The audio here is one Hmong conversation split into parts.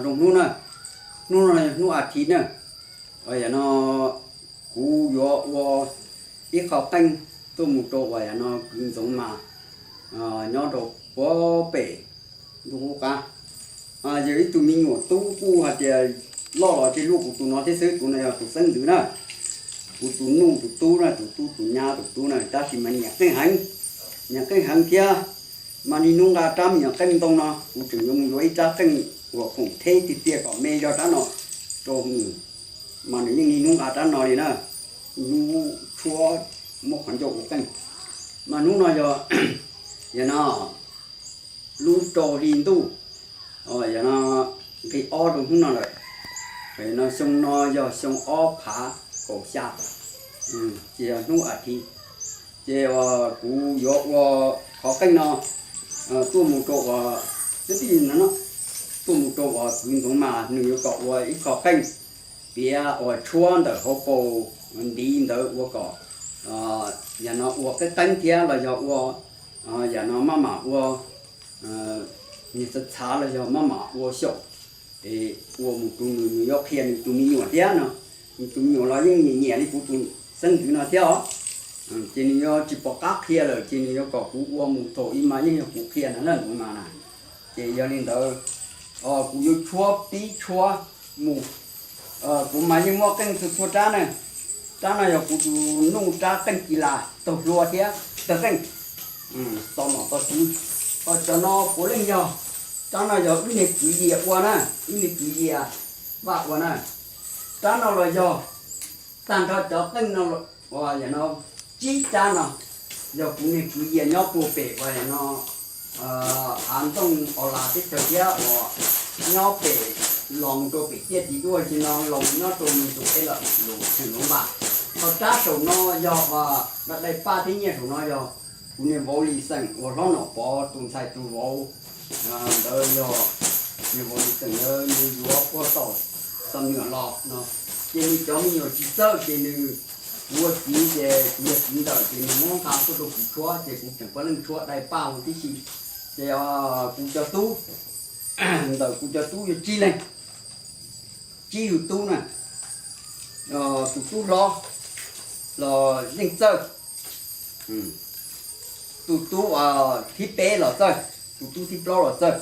Zoo hnub na, hnub no hnub a thiv na, yam no kuv yuav ua ib qho qeej tuaj mus rau uas yam no kwv Ntxoov Mas nyob rau puag pem ntuj qub qab. Yog ib tug me nyuam tub kuj hais tias loj los tsis luaj kuv tus no thiab xwb, tus no yog tus xeeb ntxwv na. Kuv tus nuj tus tub na, tus tub tus nyab tus tub na, tab sis mas nyiam qeej heev, nyiam qeej heev thiab. Mas niaj hnub nqa rab me nyuam qeej ntoo no, kuv tseem yuav mus yuav ib rab qeej uas khoom theb tiag tiag kom me zog rab no rau nws, mas nws yeej niaj hnub nqa rab no li na. Hnub tshuab muab qhov ncauj ua qeej. Mas hnub no yog, yog no lub rau hli ntuj, yog no nqis ob rau hnub no lawm. No xyoo no yog xyoo ob phav kaum xya, ces yog hnub a thiv. Ces kuv yuav ua qhov qeej no tuaj mus rau uas, tuaj mus rau uas kwv Ntxoov Mas nws yuav kom ua ib qho qeej piav uas tshuab ntawm hauv paus ntiv ntawd ua kom yam no ua qeeb qeeb thiab los yog ua yam no maj mam ua niag txhav txhav los yog maj mam ua xyaum, es ua mus rau nws, nws yuav qhia nws tus me nyuam thiab no. Nws tus me nyuam los yeej nyiam nyiam li kuv tus xeeb ntxwv no thiab os. Ces nws yuav tsis pom qab qhia lawm ces nws yuav kom kuv ua mus thaum ub mas yeej yog kuv qhia ntag na, kuv mas na. Ces yog li ntawd, kuv yuav tshuab pib tshuab mus. Kuv mas yeej muaj qeej txhua txhua rab na. Rab no yog kuv tus nuj rab qeej kis las taug hlua thiab tawg qeej, tau nom tau tswv. Ho cov no puav leej yog, rab no yog wb niag kwv Yias ua na, wb niag kwv Yias Vaj ua na. Rab no los yog tag nrho cov qeej no uas yam no tsib rab no yog kuv niag kwv Yias nyob puag pem uas yam no av ntooj Os Las teb chaws thiab uas nyob pem los mus rau pem tiaj tim duaj ntsis no los nyob rau mus tus peb lawm lus Xeem Luv Npas. Ho rab saum no yog dai paj thiab nyiaj saum no yog kuv niag vauv Lis Xeem uas hlob Nom Pov tus ntxhais tus vauv ntawd yog niag vauv Lis Xeem ntawd nws yuav puag tom Xam Nuam los no, ces nws cov me nyuam tsis txawj ces nws, kuv ua txiv ces kuv yog txiv ntawm ces nws muab nqa tuaj rau kuv tshuab ces kuv tseem puav leej tshuab dai paj huv tib si. Ces kuv cov tub, ntawm kuv cov tub yog tsib leeg, tsib yug tub na. Tus tub hlob los yeej txawj, tus tub thib peb los txawj, tus tub thib plaub los txawj.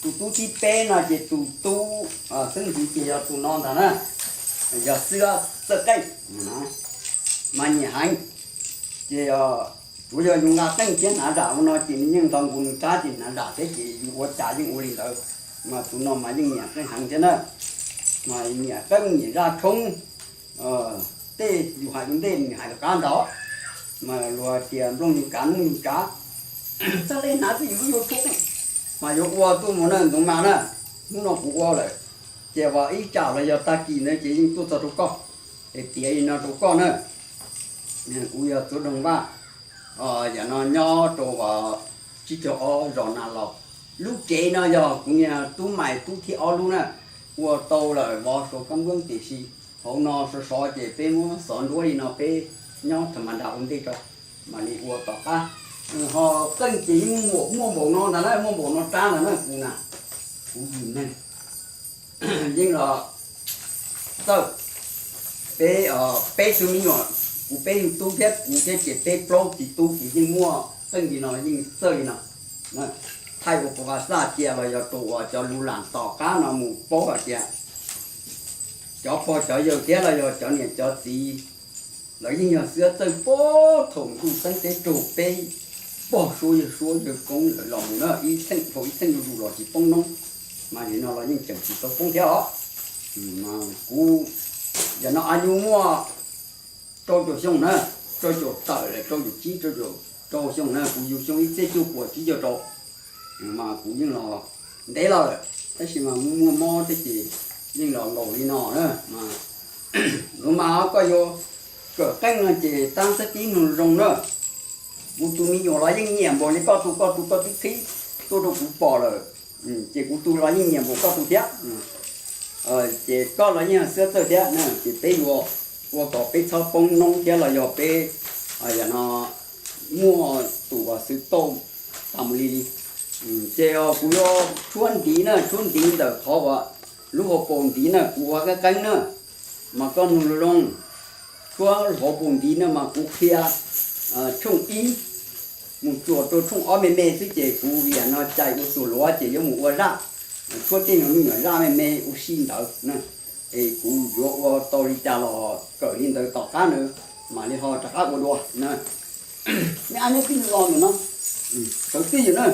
Tus tub thib peb no ces tus tub xeeb ntxwv ces yog tus no ntag na, yog Xwb Txawj Qeej, mas nyiam heev. Ces tsuav yog yus nqa qeej thiab hnav zam ua no ces nws yeej nto nkaus nws rab ces hnav zam thiab ces yus ua cas yeej ua li ntawd. Mas tus no mas yeej nyiam qeej heev thiab na, mas nyiam qeej nyiam zaj tshoob. Tej yus hais ua ntej nws hais rov qab ntag, mas luag tias nplooj yug kav noob yug kav, txhaj le hnav xwb yus lub yuav tshoob, mas yuav ua tuaj mus na Ntxoov Mas na. Hnub no kuv ua lawm, ces ua ib tsam los yog tag kis ntawd ces yeej tuaj txog rau koj, es piav li no rau koj na. Kuv yog Txuav Doog Vaj, yam no nyob rau tsib caug ob zos Nas Laus. Lub tsev no yog kuv niag tub mais tub thib ob lub na, ua tau lawm vov suav kab npuab tiam sis hauv no sov sov ces peb muab xov nruab li no peb nyob tham ma nra ua ntej tso, mam li ua tom qab. Ho qeej ces yeej muaj npaum no ntag na, muaj npaum no rab ntag na kuv na, kuv yim neeg yeej los txawj. Peb, peb tug me nyuam, kuv peb yug tub thiab kuv thiab ces peb plaub txiv tub ces yeej muaj qeej li no yeej txawj li no. Thaij ua pus qa xaj cia los yog rau uas cov lus lam tom qab no mus paub hais tias cov pog cov yawg thiab los yog cov niam cov txiv lawv yeej yog xwb txawj pab thaum ntuj teeb teb raug peb pog suab yawg suab yawg koob lawm los mus na ib txheej dhau ib txheej zuj zus los tsis poob noob, mas nim no los yeej tseem tsis tau poob thiab os. Kuv yam no a nyuj muaj rau caum xyoo na, rau caum tawm lawm rau caum tsib rau caum rau xyoo na, kuv yug xyoo ib txhiab cuaj puas tsib caug rau, mas kuv yeej los ntev los lawm tab sis mas muaj muaj mob thiab ces yeej los laus li no na. Mas luag mas koj yuav kawm qeej no ces tab xab tib nug zoo na. Kuv tus me nyuam los yeej nyiam npaum li koj tus, koj tus koj twb qhib tuaj rau kuv pom lawm, ces kuv tus los yeej nyiam npaum koj tus thiab. Ces koj los yeej xwb txawj thiab na, ces peb yuav ua kom peb txhob poob noob thiab los yog peb yam no muaj tus uas xwb tau tas mus li li. Ces kuv yuav tshuab ntiv na, tshuab ntiv ntawm qhov uas lub hauv paus ntiv na kuv ua qeeb qeeb na, mas koj mloog zoo zoo. Tshuab hauv paus ntiv na mas kuv qhia tshooj ib mus txuas rau tshooj ob me me xwb ces kuv yam no cais ua tus luav ces yuav mus ua zaj, tshuab tej me nyuam zaj me me ua si ntawd. Es kuv yuav ua tau li cas los kawm li ntawd tom qab na, mam li ho rov qab ua dua na. Neb ab neb tij los ntawm no, sawv tij yom na,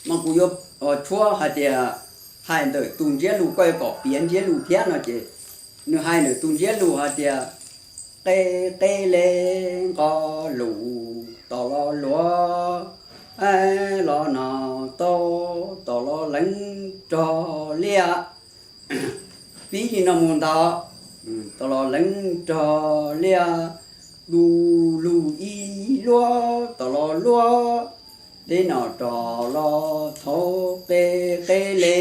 mas kuv yuav tshuab hais tias, hais ntawm tus ntsiab lus, koj yuav kom piav ntsiab lus thiab no ces, nws hais ntawm tus ntsiab lus hais tias, qe qe le nqos lus tom los luav, los no tau tom los leev rog liaj. Pib li no mus ntag, tom los leev rog liaj, du lug ib luab tom los luav, deb no rog los thaum qe qe le,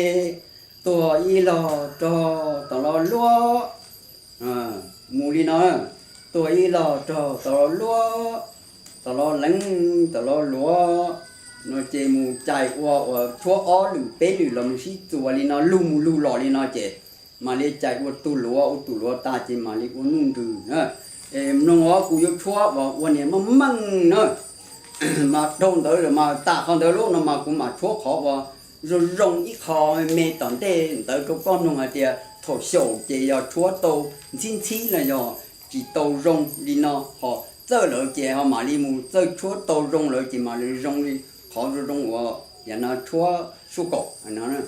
tuag ib log rog tom los luav, mus li no, tuag ib log rog tom los luav, tom los leev tom los luav, no ces mus cais ua uas tshuab ob lwm peb lwm los mus sib txuas li no lug mus lug los li no ces mam li cais ua tus luav, ua tus luav tas ces mam li ua nuj nrws. Mloog os, kuv yuav tshuab uas ua niam meej meej na, mas dhau ntawd mas tas qhov ntawd lawm no mas kuv mam tshuab qhov uas zoo zoo ib qho me tom ntej ntawd rau koj mloog hais tias thaum xyaum ces yog tshuab tau ntxhib ntxhib los yog tsis tau zoo li no, ho txawj lawm ces ho mam li mus txawj tshuab tau zoo lawm ces mam li zoo li qhov zoo zoo uas yam no tshuab sub kaum no.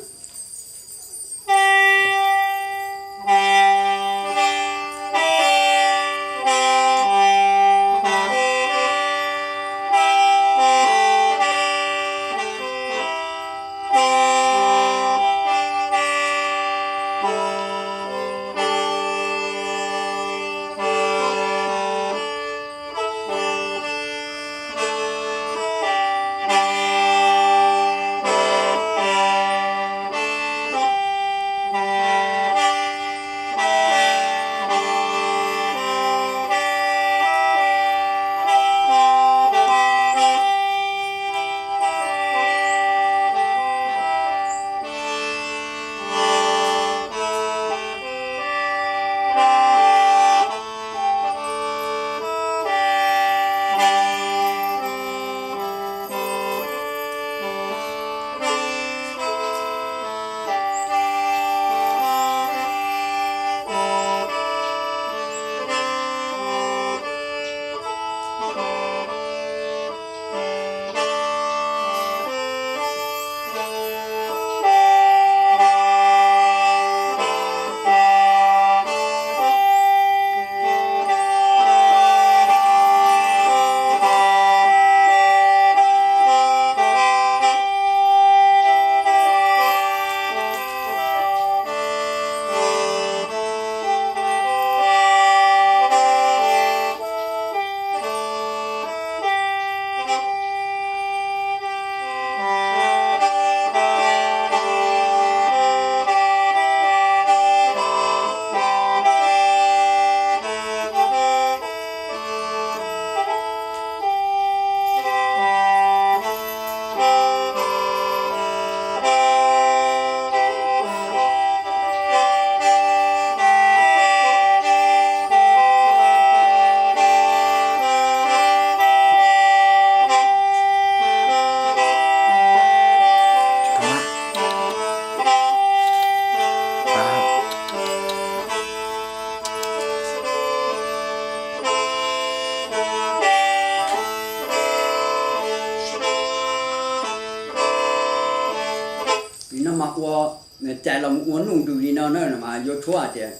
Li no mas ua, cais los mus ua nuj nrws li no na mas yuav tshuab tias,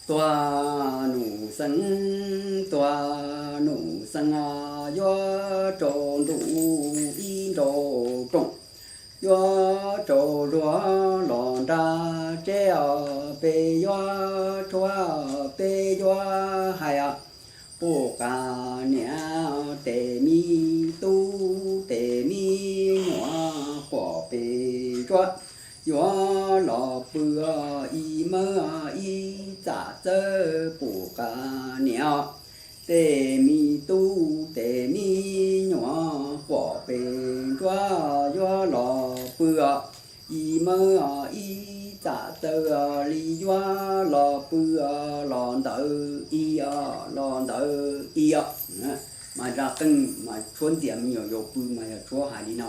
tua num xeev, tua num xeev, yuav rau ntuj ib nrau rooj, yuav rau luag los nra tseb os, peb yuav tshuab, peb yuav hais os. Pum qas niam, tes me tub tes me nyuam quam pes ntsuab, yuav los pw ib mawb ib txam txawb pum qas niam. Tes me tub tes me nyuam quam pes ntsuab, yuav los Mawb ib txam taw li yuav los pw los ntawd ib, los ntawd ib. Mas zaj qeej mas tshuab ntxias me nyuam yaus pw mas yog tshuab hais li no.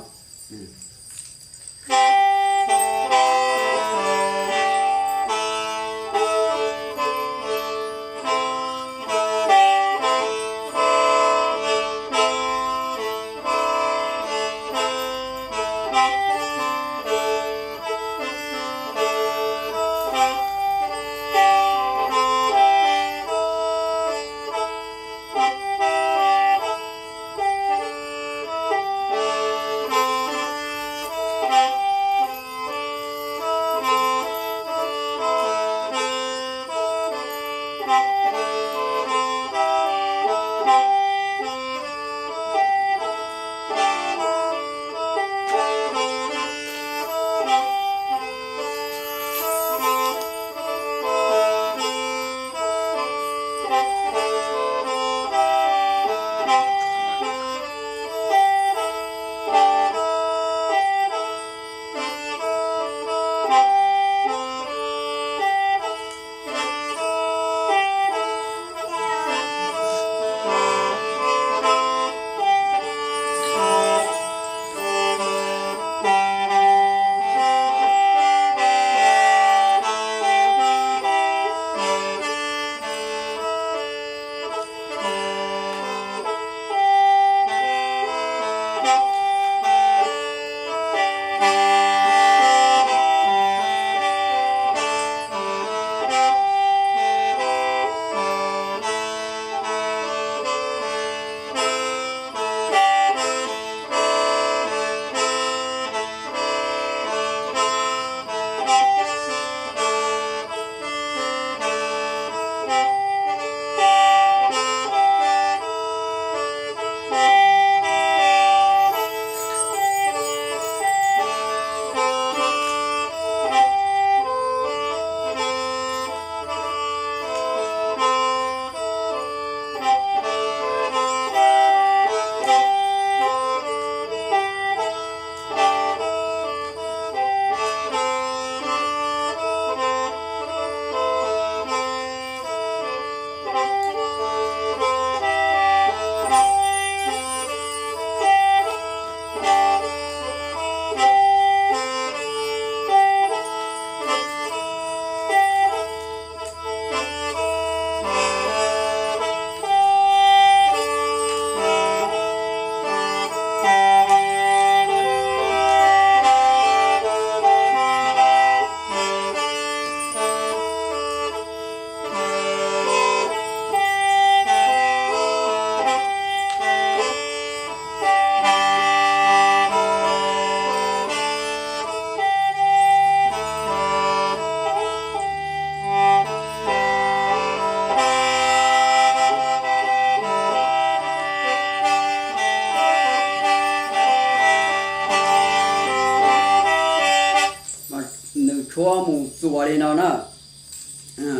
Nws tshuab mus txuas li no na.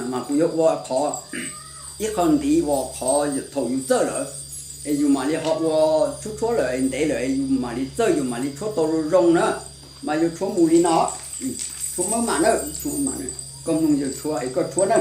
Mas kuv yuav ua qhov, ib qho ntiv uas qhov thaum yus txawj lawm es yus mam li ho ua tshuab tshuab lawm es ntev lawm es yus mam li txawj yus mam li tshuab tau zoo zoo na. Mas yuav tshuab mus li no. Tshuab mawb mam na, koj mloog yawg tshuab es koj tshuab na.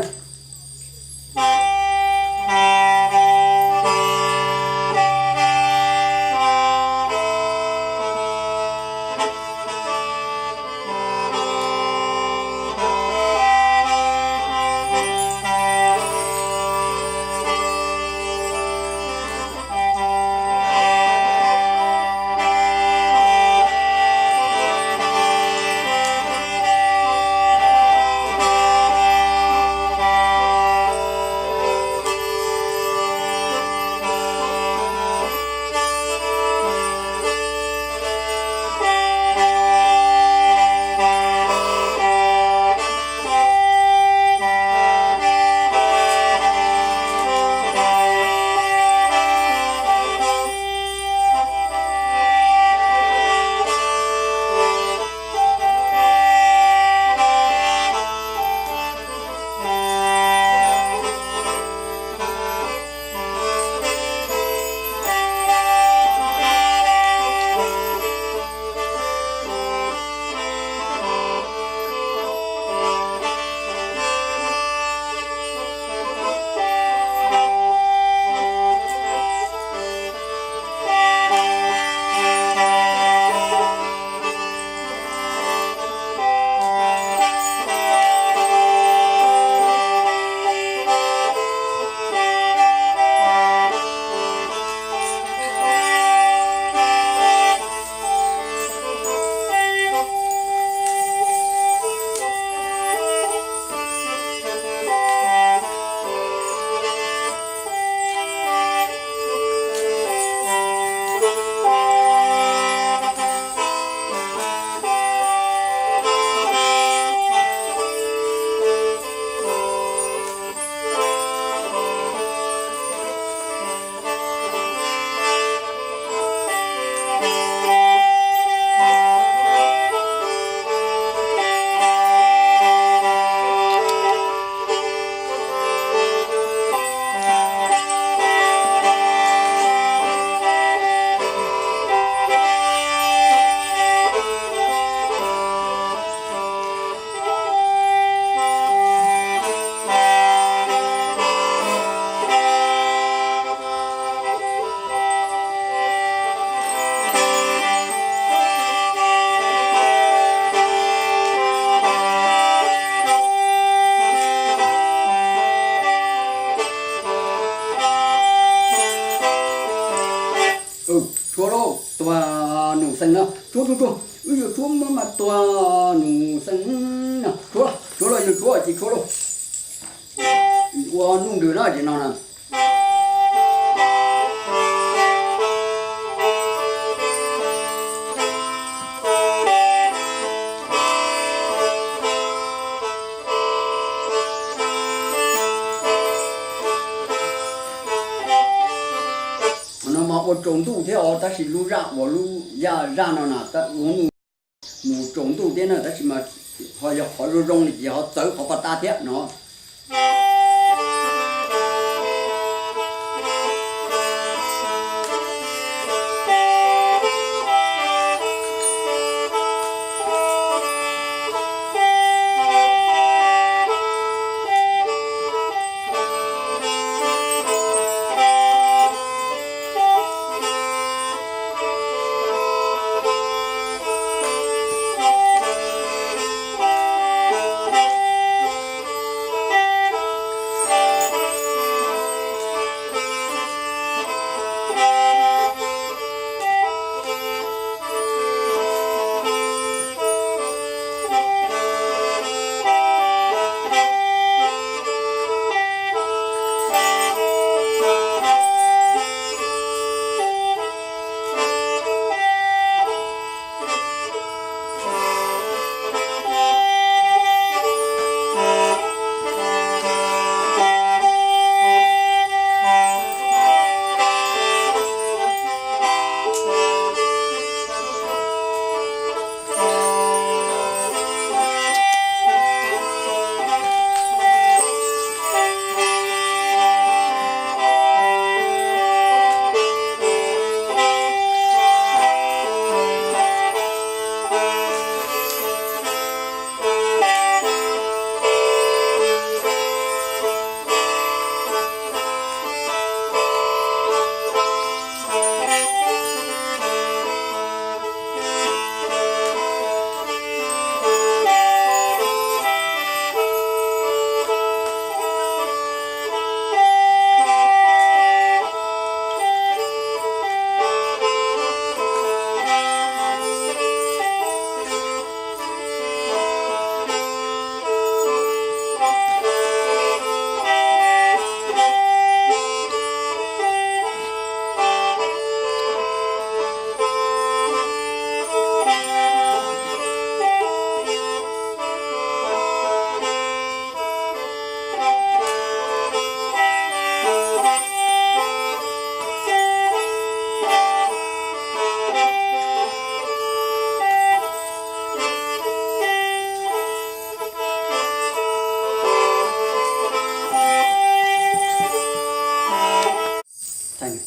Tshuav, tshuav, tshuav, wb yuav tshuav mab mas tuag nus xeeb no. Tshuav, tshuav los yog tshuav ces tshuav lauj. Ua nuj nrws na ces no na. No mas ua tsaus ntuj thiab os, tab sis lub zaj uas lub yaj zaj no na tab ua mus tsaus ntuj thiab na, tab sis mas ho yog qhov zoo zoo li ces ho txawv qhov pas tas thiab no.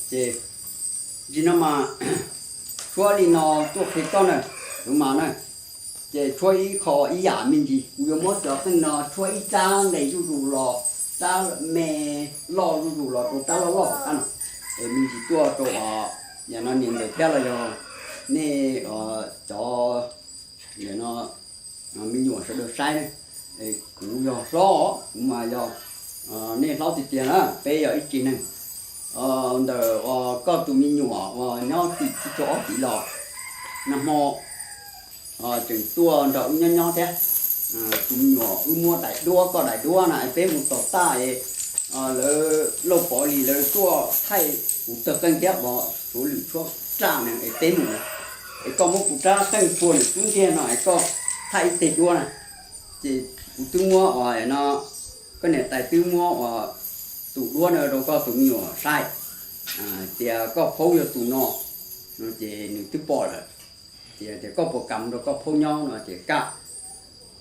Ces ntsis no mas tshuab li no tuaj qhia koj na, tus mas na, ces tshuab ib qho ib yam me ntsis. Kuv yuav muab cov qeej no tshuab ib rab nqes zuj zus los, rab me loj zuj zus los rau rab loj loj hauv qab no, es me ntsis tuaj rau yam no niam ntxawm thiab los yog nej cov no me nyuam sawv daws saib ne. Kuv yog hlob, kuv mas yog nej hlob tiag tiag na, peb yog ib tsev neeg. Ntawm koj tus me nyuam uas nyob tim tsis tau ob tid los, nag hmo tseem tuaj nrog wb nyob nyob thiab. Tus me nyuam wb muab daim duab, koj daim duab na es peb mus tom taj es lawv Lauj Pov Lis lawv tuaj thaij kuv tawg qeej thiab uas Suav Lwm tshuab raj na es peb mus na, es koj muab kuv rab qeej phua nws xub ntiag no es koj thaij ib teg duab na. Ces kuv twb muab uas no, koj niam tais twb muab uas tus duab no rau koj tus me nyuam saib, tias koj phaub yog tus no, no ces nws twb pom lawm. Ces tias koj puas kam rau koj phaub nyob no ces kam,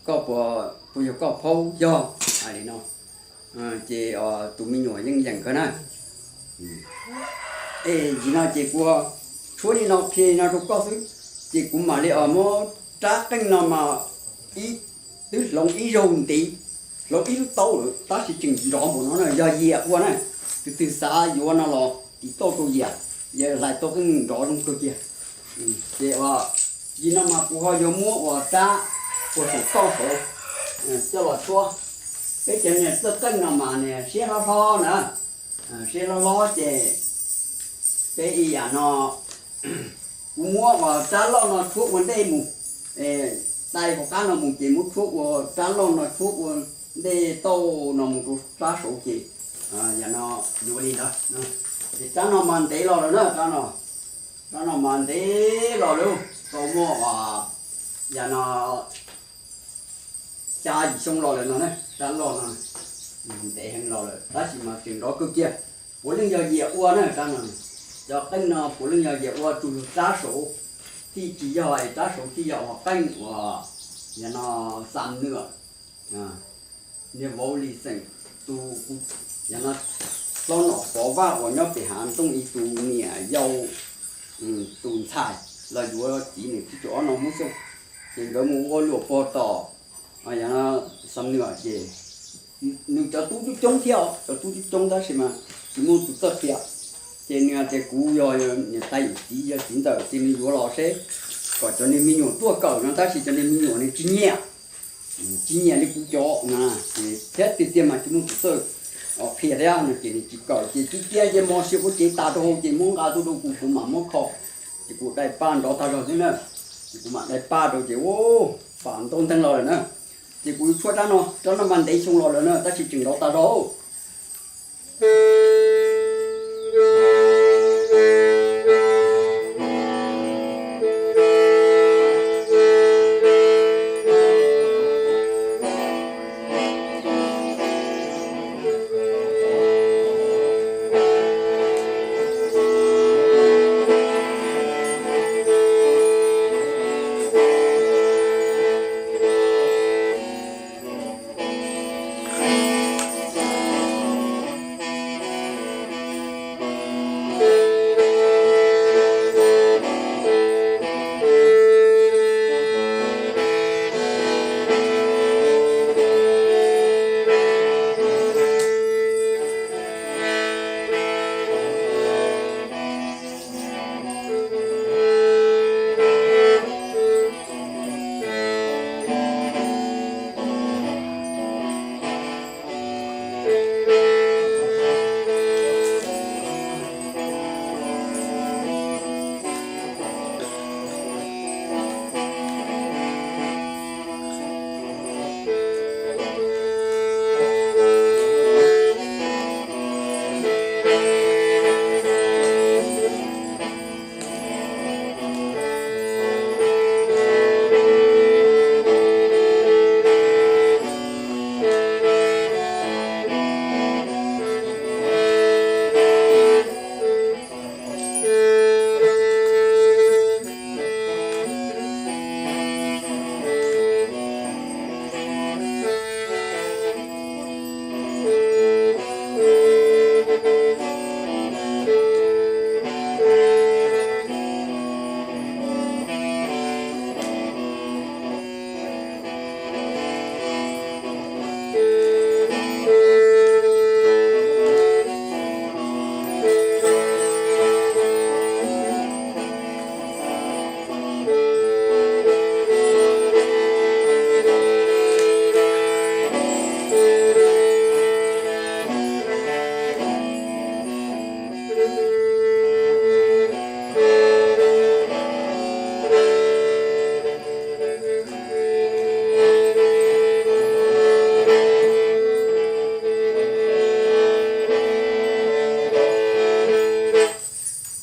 koj puas, puas yog koj phaub yog, hais li no. Ces tus me nyuam yeej yeem kawg na. Es nim no ces kuv tshuab li no qhia li no rau koj xwb, ces kuv mam li os muab rab qeej no mas ib, twb hloov ib zaug ntiv, hloov ib lub taub lawm tab sis tseem nrov npaum no na, yog yias ua na, tus twg xav yuav no los tiv tauj rau yias, yias hlais tau qeej nrov zoo kawg kiag. Ces nim no mas kuv ho yuav muab uas rab puas saum toj saud coj los tshuab. Peb cov niag tawj qeej no mas niag siab hlob hlob na, siab hlob hlob ces peb ib yam no Kuv muab rab loj no tshuab ua ntej mus, tais hauv qab no mus ces muab tshuab ua rab loj no tshuab ua ntej tauj no mus rau rab saud ces yog no yuav li ntawd. Ces rab no mas ntev los lawm na, rab no, rab no mas ntev los lawm, tau muaj yog no xya yim xyoo los lawm no na, rab loj no ntev heev los lawm tab sis mas tseem nrov kawg kiag. Puav leej yog yias ua na rab no, cov qeej no puav leej yog yias ua, tsuas yog rab saud thiaj tsis yog, rab saud thiaj yog qeej uas yog no xam nwam, niag vauv Lis Xeem tus, yog no hlob nom Pov Vaj uas nyob pem hav ntoo ib tus niam yau tus ntxhais los yuav txiv nws tsib caug ob no Hmoob Xyooj, ces nkawd mus ua luam pog tom yog no xam nwam ces nws cov tub coob coob thiab, cov tub coob coob tab sis mas tsis muaj tus txawj qhia. Ces nws tias kuv yog niam tais yawm txiv yog txiv ntxawm ces nws yuav los seb kom cov niag me nyuam tuaj kawm no tab sis cov niag me nyuam nws tsis nyiam, tsis nyiam li kuv cov no, ces thiab tiag tiag mas tsis muaj tus txawj qhia thiab no ces nws tsis kawm ces cia cia ces mos sia ua cev tas rau hauv ces muab nqa tuaj rau kuv, kuv mam muab kho, ces kuv dai paj nrov tag zog xwb na, ces kuv mam dai paj rau ces ua pam ntau nteeg los lawm na. Ces kuv yuav tshuab rab no, rab no mas ntev xyoo los lawm na tab sis tseem nrov tag zog.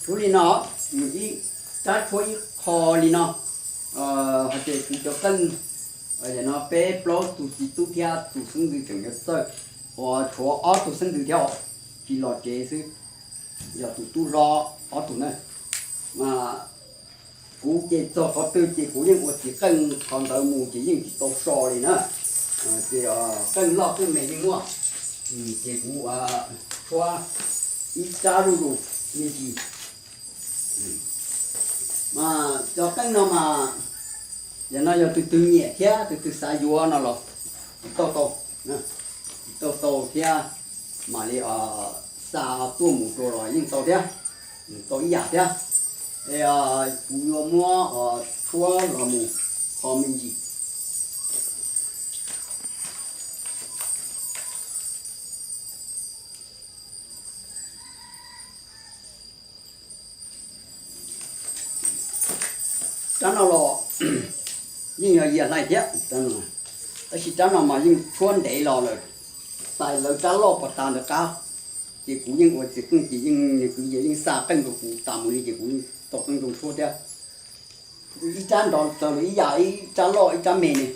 Tshuab li no, ib rab tshuab ib qho li no, hos ces kuv cov qeej, no peb plaub tug txiv tub thiab tus xeeb ntxwv tseem yuav txawj, uas tshuav ob tug xeeb ntxwv thiab, tsis los tsev xwb, yog tus tub hlob ob tug na. Mas kuv ces txog qhov twg ces kuv yeej ua txiv qeej qhov ntawd mus ces yeej tsis tau so li na. Ces qeej loj kuj me yeej muaj, ces kuv tshuab ib rab zuj zus me ntsis. Mas cov qeej no mas, yog no yog tus twg nyiam thiab tus twg xav yuav no los tsis tau tau, tsis tau tau thiab, mam li xa tuaj mus rau los yeej tau thiab, tau ib yam thiab. Es kuv yuav muab tshuab los mus kho me ntsis. Rab no los yeej yog yias hlais thiab, tab sis rab no mas yeej tshuab ntev los lawm, tais lawv rab loj puas tas ntawd qab. Ces kuv yeej ua txiv qeej ces yeej, nws kwv yees yeej xa qeej rau kuv tas mus li ces kuv yeej tau qeej zoo tshuab thiab. Ib rab nrov txawv lawm ib yam ib rab loj ib rab me ne.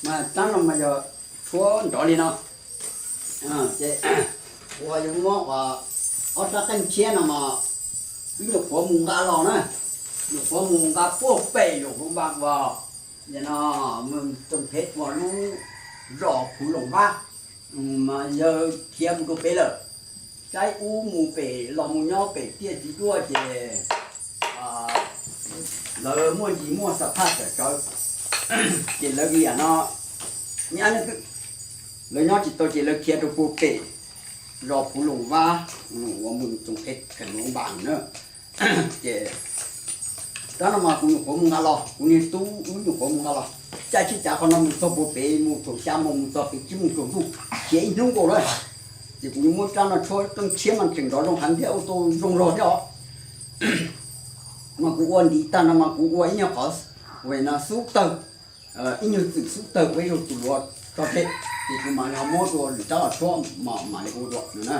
Mas rab no mas yog tshuab nrov li no. Ces ua yus muab ua ob rab qeej tshiab no mas wb nyuam qhuav mus nqa los na, nyuam qhuav mus nqa puag pem Luam Phoo Npas uas no, Moos Toom Phev uas lub zos Phuv Loos Vab, mas yawg khiav mus rau pem lawm. Saib ub mus pem los mus nyob pem tiaj txiv duaj ces lawv muaj ntsis muaj xab phaj tawm tsawv, ces lawv li no, lawv nyob tsis tau ces lawv khiav rau puag pem zos Phuv Loos Vab uas Moos Toom Phev kheem Luam Phoo Npas na. Ces rab no mas kuv nyuam qhuav mus nqa los, kuv niag tub wb nyuam qhuav mus nqa los. Caij tsheb cav qhov no mus txog puag pem mus thaum xya moos mus txog pem tsib moos tsaus ntuj, khiav ib hnub nkaus lawm. Ces kuv yuav muab rab no tshuab qeej tshiab mas tseem nrov zoo heev thiab ua tau zoo zog thiab os. Mas kuv ua ntiv tag no mas kuv ua ib nyuag qhov, ua no xub tawg, ib nyuag txwm xub tawg ua ib zaug tus luav tso tseg, ces kuv mam li ho muab dua lwm rab los tshuab mam mam li ua dua no na.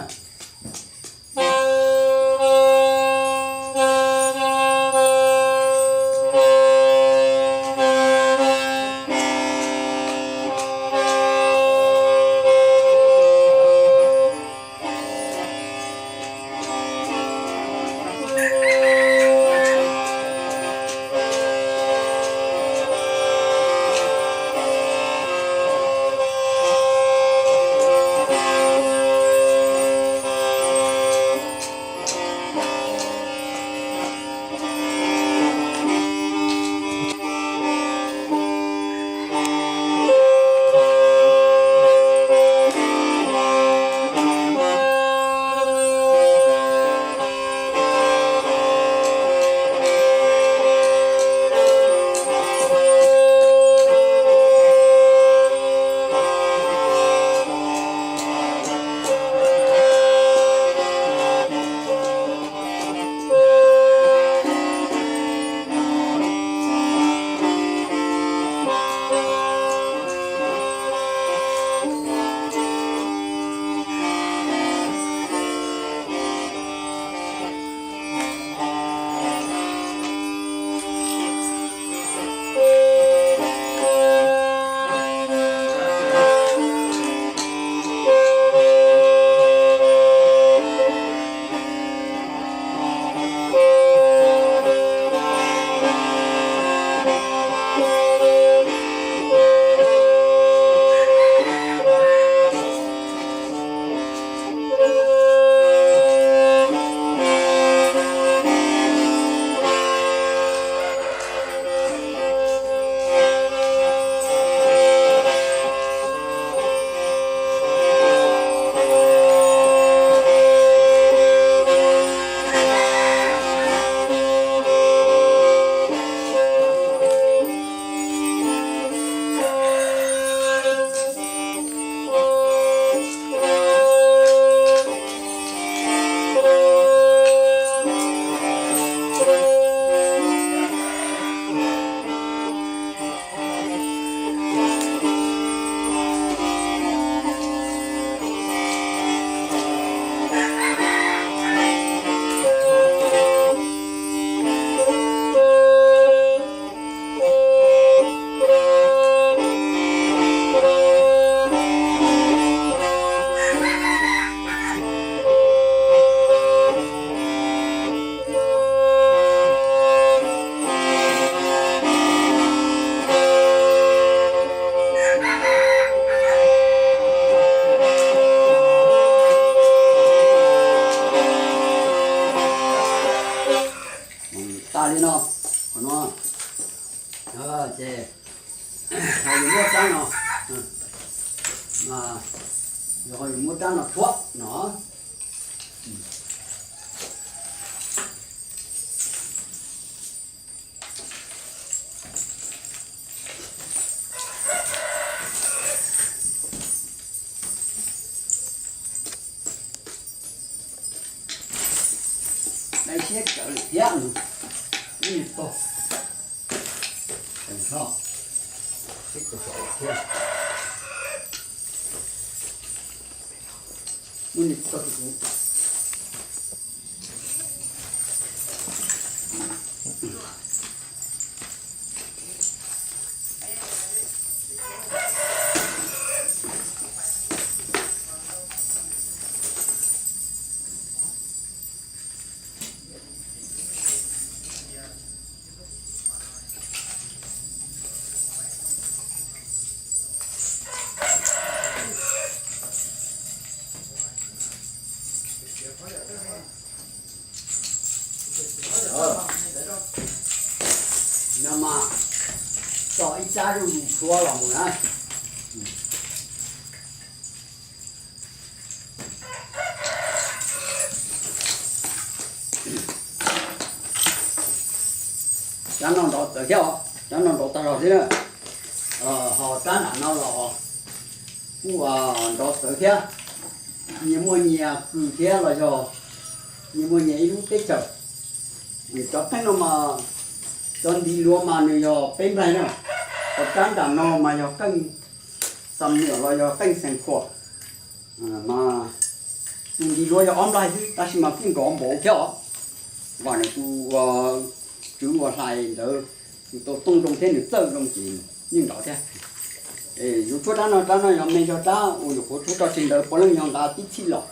Mas yog ho yuav muab rab no rhuav no. Dai siab tsawv lawm thiab. Ib niag tog, tseem hlo, sib tug saum thiab. Ib niag tog tus kuv. No mas tso ib tsab zuj zus tshuab los mus na. Tsab no nrov txawv thiab os, tsab no nrov tag zog thiab na. Ho tsab nram no los kuj nrov txawv thiab. Nyias muaj nyias kws thiab los yog nyias muaj nyias ib lub teb chaws. Cov qeej no mas cov ntiv luav mas nws yog peb nplaig na. Ho tsab nram no mas yog qeej xam nuam los yog qeej xeem khuam. Mas tus ntiv luav yog ob nplaig xwb tab sis mas kuj nrov npaum thiab os. Vam nws tus tswv uas hlais ntawd nws tau tooj zoo thiab nws txawj zoo ces yeej nrov thiab. Yuav tshuab rab no, rab no yog me zog rab uas nyuam qhuav tshuab tso tseg ntawd puav leej yog nqa tib txhij los.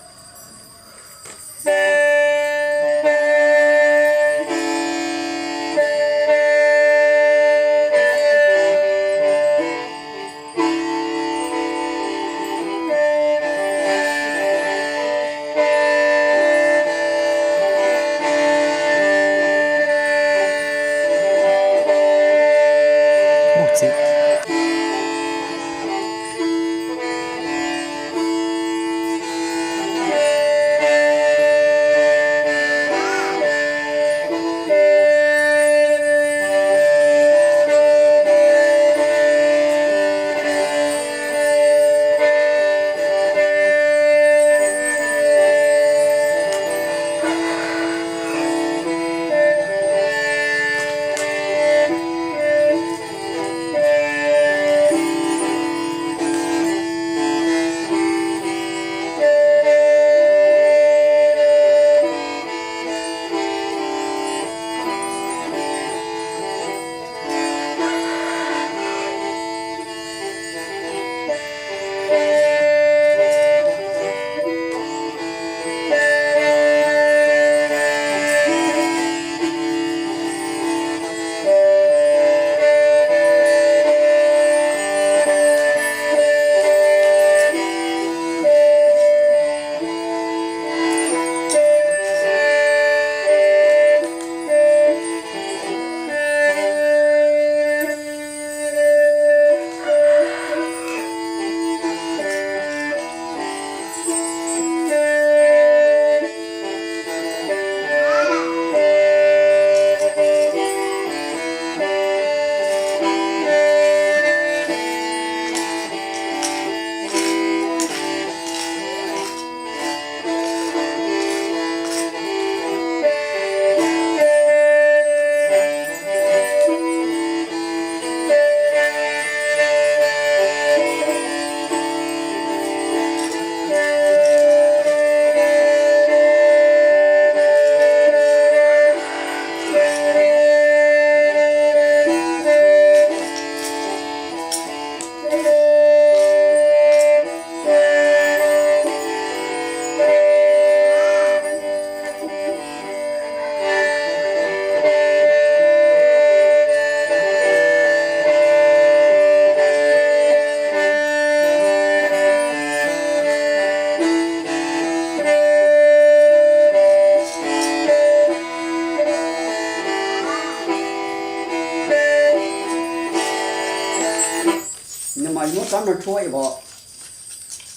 Tsob no tshuab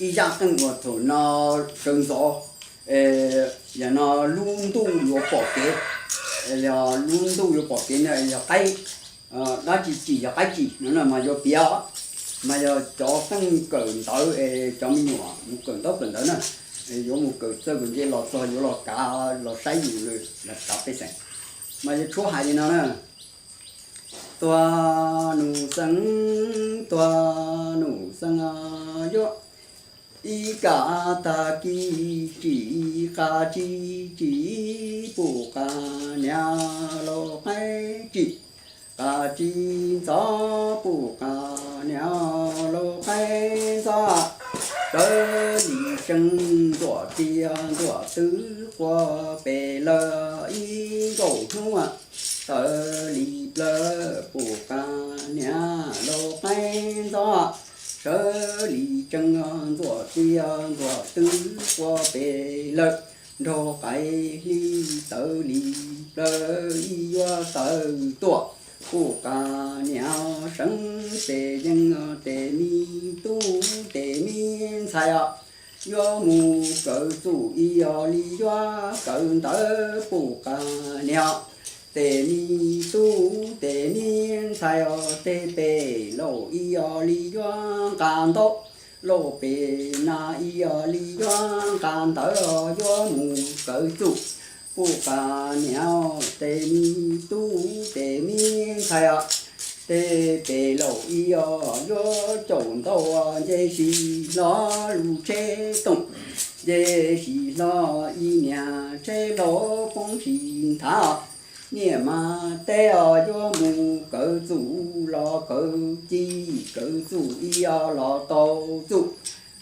ib zaj qeej uas thaum no sawv ntxov, yam no lub ntuj yuav pom kev, lub ntuj yuav pom kev no yog qaib, dab tsi tsim yog qaib tsim no na mas yuav piav, mas yog cov pheej kawm ntawv es cov me nyuam mus kawm ntaub kawm ntawv na, yuav mus kawm txawj kawm ntse los txog yuav los kav los saib yus los kav pej xeem. Mas yuav tshuab hais li no na: Tuag nus xeeb, tuag nus xeeb, yuav ib kam tag kis tsim qas tsi tsim, pum qas niam laus qaib tsim, qas tsi ntxov pum qas niam laus qaib ntxov, sawv li tsees ntxuam tiag ntxuam twb qua pem lawm ib nkaus hnub, sawv li plawv pum qas niam laus qaib ntxov, sawv li tsees ntxuam tiag ntxuam twb qua pem lawm, nrog qaib hli sawv li plawv ib yuav sawv tuaj, pum qas niam seev tes yeej tes me tub tes me ntxhais os, yuav mus kawm txuj ib yog li yuav kawm ntawv pum qas niam, tes me tub tes me ntxhais os, tej pem laus ib yog li yuav nqa ntaub, laus pem nas ib yog li yuav nqa ntawv, yuav mus kawm txuj pum qas niam, tes me tub tes me ntxhais os, tej pem laus ib yog yuav caum ntaub, nce sis hlo lub tsheb toom, nce sis hlo ib niag tsheb laus poob sis nthav, niam mas teb os, yuav mus kawm txuj los kawm ci, kawm txuj ib yog los tau txuj,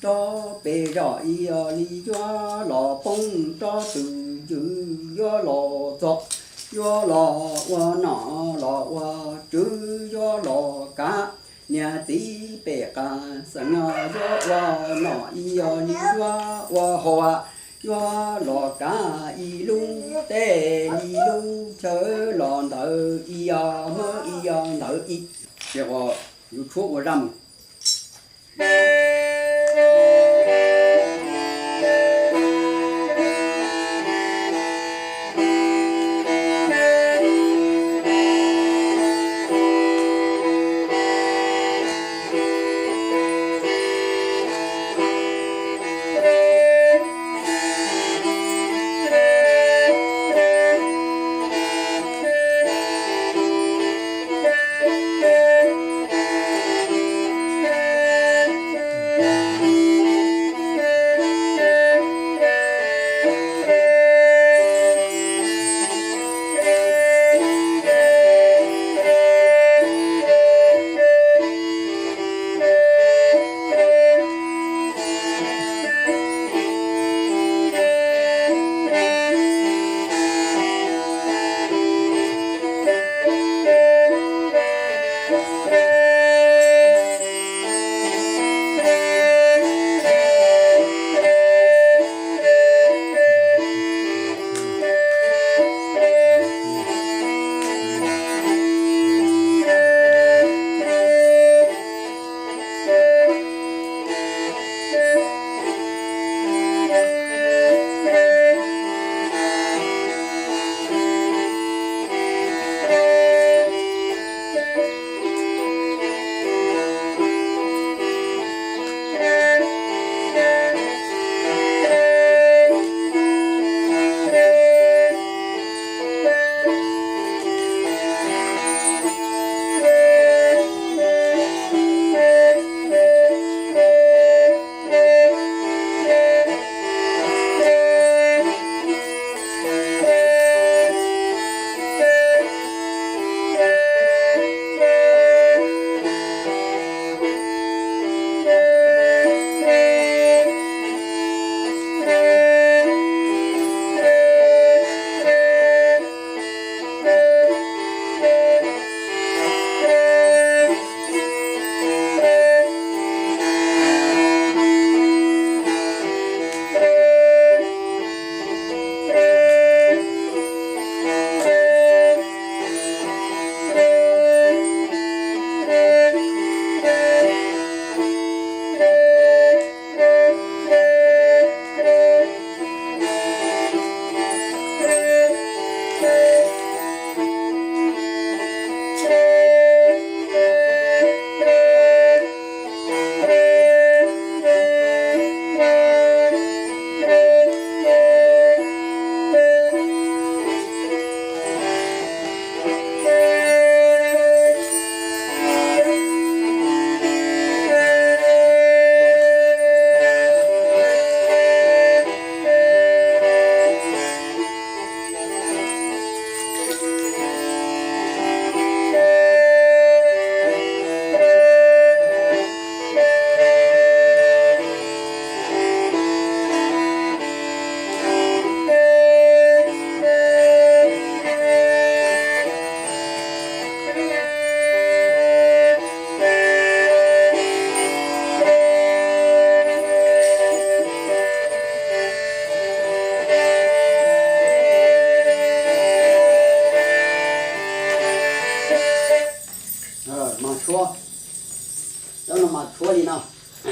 rov pem zos ib yog li yuav los poob, rov twm ywm yuav los txog, yuav los ua nom los ua tswv yuav los kav, niam txiv pem qas xeem yuav ua nom ib yog li yuav ua haus, yuav los kav ib lub teb ib lub chaw los ntawd ib yog Hmoob ib yog ntawd ib. Ces yuav tshuab ua zaj mus.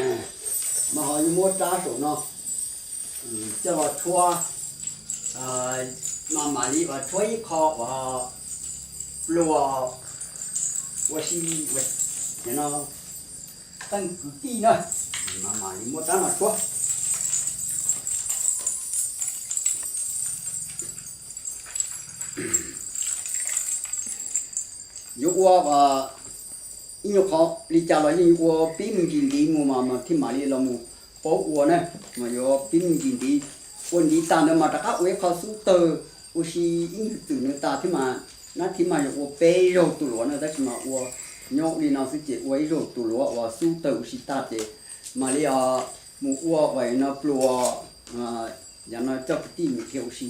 Mas ho yuav muab rab saum no coj los tshuab, mas mam li tshuab ib qho uas pluas ua si, no qeej kwv tij na, mas mam li muab rab no tshuab. Yuav ua ib nyuag qhov li cas los yeej yuav ua pib me ntsis ntiv mus mas mas thiaj mam li los mus paub ua na. Mas yuav pib me ntsis ntiv, ua ntiv tag ntawd mas rov qab ua ib qho xub tawg ua si ib nyuag txwm ntawd tag thiab mas, nab thiab mas yuav ua peb zaug tus luav na, tab sis mas ua nyob li no xwb ces ua ib zaug tus luav uas xub tawg ua si tag ces mam li mus ua uas no pluas, yog no coj kwv tij mus dhia ua si.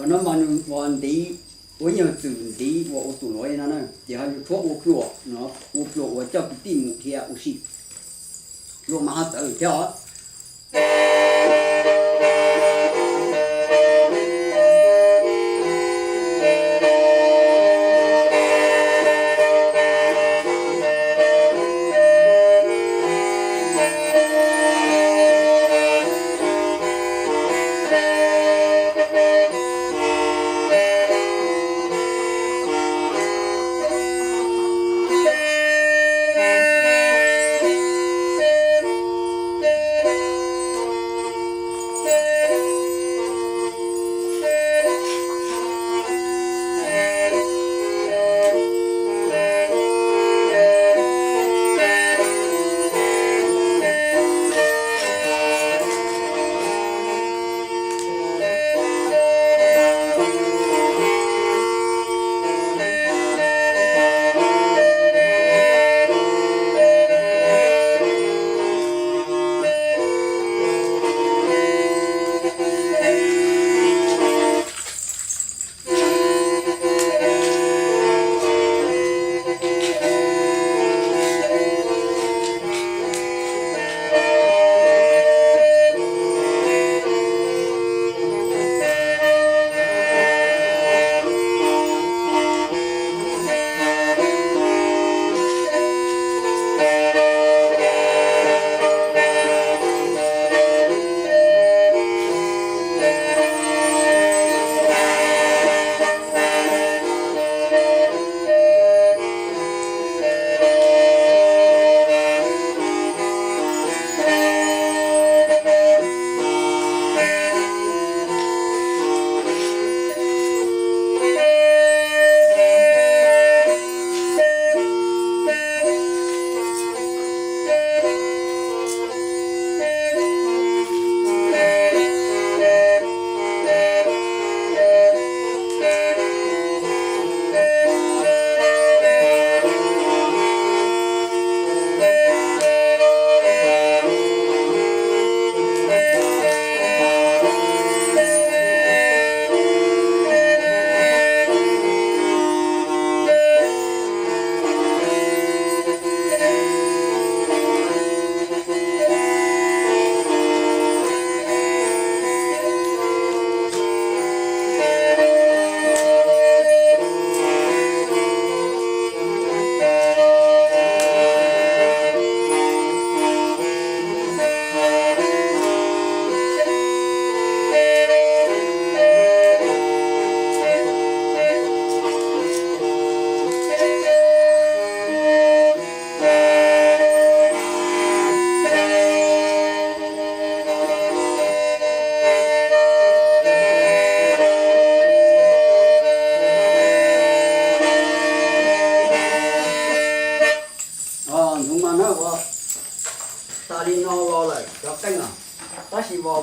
Qhov no mas nws ua ntiv, ua nyuag txwm ntiv uas ua tus luav li no na, ces ho yuav tshuab ua pluas no, ua pluas uas coj kwv tij mus dhia ua si. Pluas mas ho txawv thiab os.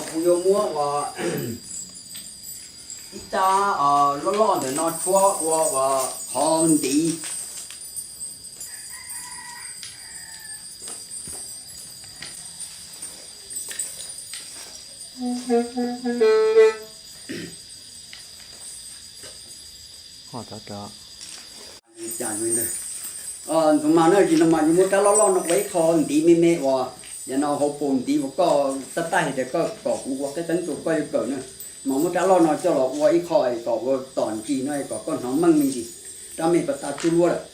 Kuv yuav muab ua ib rab loj loj ntawm no tshuab ua ua qhov ntiv. Ntxuav mas no, tis no mas yuav muab rab loj loj no ua ib qho ntiv me me uas yog no hauv paus ntiv uas koj tab tab hais tias koj kom kuv ua qeb qeeb rau koj yuav kawm na, mas muab rab loj no coj los ua ib qho kom ua tom ntsis no kom koj hnov meej me ntsis, rab me pas tas tsuj luab lawm.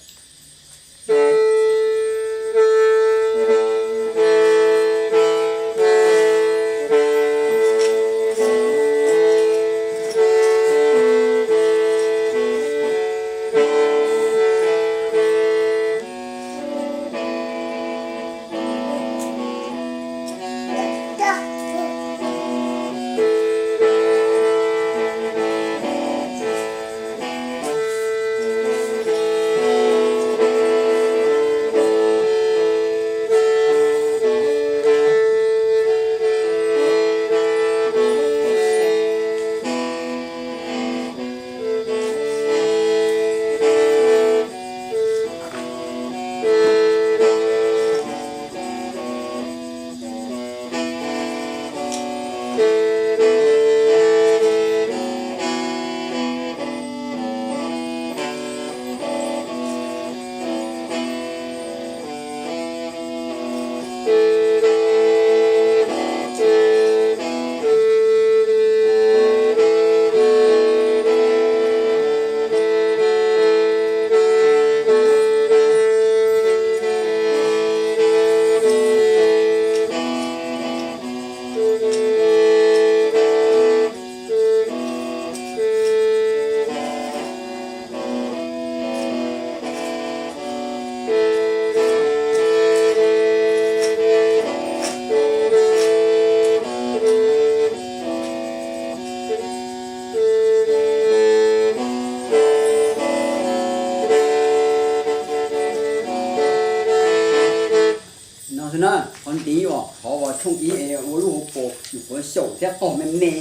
No xwb na, qhov ntiv uas qhov uas tshooj ib es ua lub hauv paus nyuam qhuav xyaum thiab qog me me,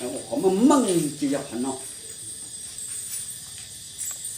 ua qhov meej meej ces yog qhov no.